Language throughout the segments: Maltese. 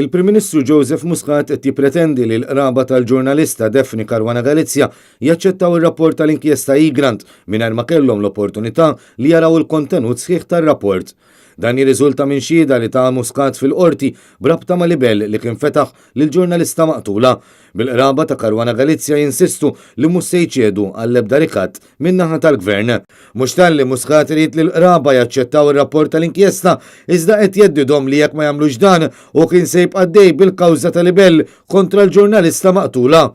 Il-Prim Ministru Joseph Muscat qed jippretendi li l-qraba tal-ġurnalista Daphne Caruana Galizia jaċċettaw ir-rapport tal-inkjesta Egrant mingħajr ma kellhom l-opportunità li jaraw il-kontenut sħiħ tar-rapport. Dan jirriżulta minn xhieda li ta Muscat fil-Qorti b'rabta ma' libell li kien fetaħ lill-ġurnalista maqtula, bil-qraba ta' Caruana Galizia jinsistu li mhux se jċedu għall-ebda rikatt min-naħa tal-Gvern. Mhux talli Muscat irid li l-qraba jaċċettaw ir-rapport tal-inkjesta, iżda qed jheddidhom li jekk ma jagħmlux dan, hu kien se jibqa' għaddej bil-kawża ta' libell kontra l-ġurnalista maqtula.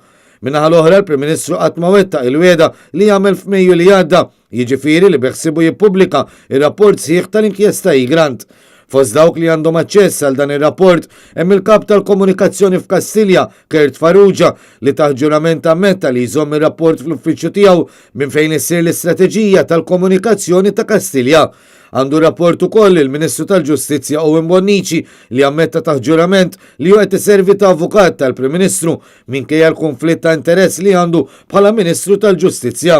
Min-naħa l-oħra, l-Prim Ministru qatt ma wettaq il-wiegħda li għamel f'Mejju li għadda, jiġifieri li beħsiebu jippubblika r-rapport sħiħ tal-inkjesta Egrant. Fost dawk li għandhom aċċess għal dan ir-rapport hemm il-Kap tal-Komunikazzjoni f'Kastilja, Kurt Farrugia, li taħt ġurament ammetta li jżomm ir-rapport fl-uffiċċju tiegħu minn fejn issir l-istrateġija tal-komunikazzjoni ta' Kastilja. Għandu rapport ukoll il-Ministru tal-Ġustizzja Owen Bonnici li ammetta taħt ġurament li hu qed iservi ta' avukat tal-Prim Ministru minkejja l-kunflitt ta' interess li għandu bħala Ministru tal-Ġustizzja.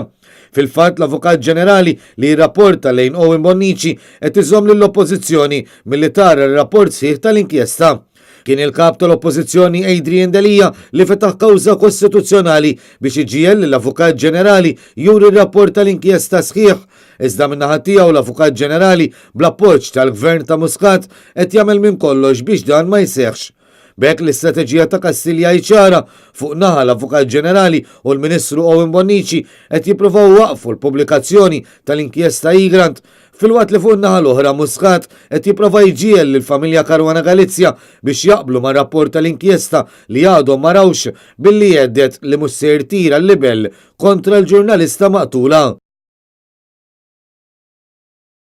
Fil-fatt, l-Avukat Ġenerali li jirrapporta lejn Owen Bonnici qed iżomm lill-Oppożizzjoni milli tara r-rapport sħiħ tal-inkjesta. Kien il-Kap tal-Oppożizzjoni Adrian Delia li fetaħ kawża kostituzzjonali biex iġiegħel lill-Avukat Ġenerali juri r-rapport tal-inkjesta sħiħ. Iżda min-naħa tiegħu l-Avukat Ġenerali bl-appoġġ tal-Gvern ta' Muscat qed jagħmel minn kollox biex dan ma jseħħx. B'hekk l-istrateġija ta' Kastilja hi ċara, fuq naħa l-Avukat Ġenerali u l-Ministru Owen Bonnici qed jippruvaw iwaqqfu l-pubblikazzjoni tal-inkjesta Egrant, filwaqt li fuq in-naħa l-oħra Muscat qed jipprova jġiegħel lill-familja Caruana Galizia biex jaqblu mar-rapport tal-inkjesta li għadhom ma rawx billi jhedded li mhux se jirtira l-libell kontra l-ġurnalista maqtula.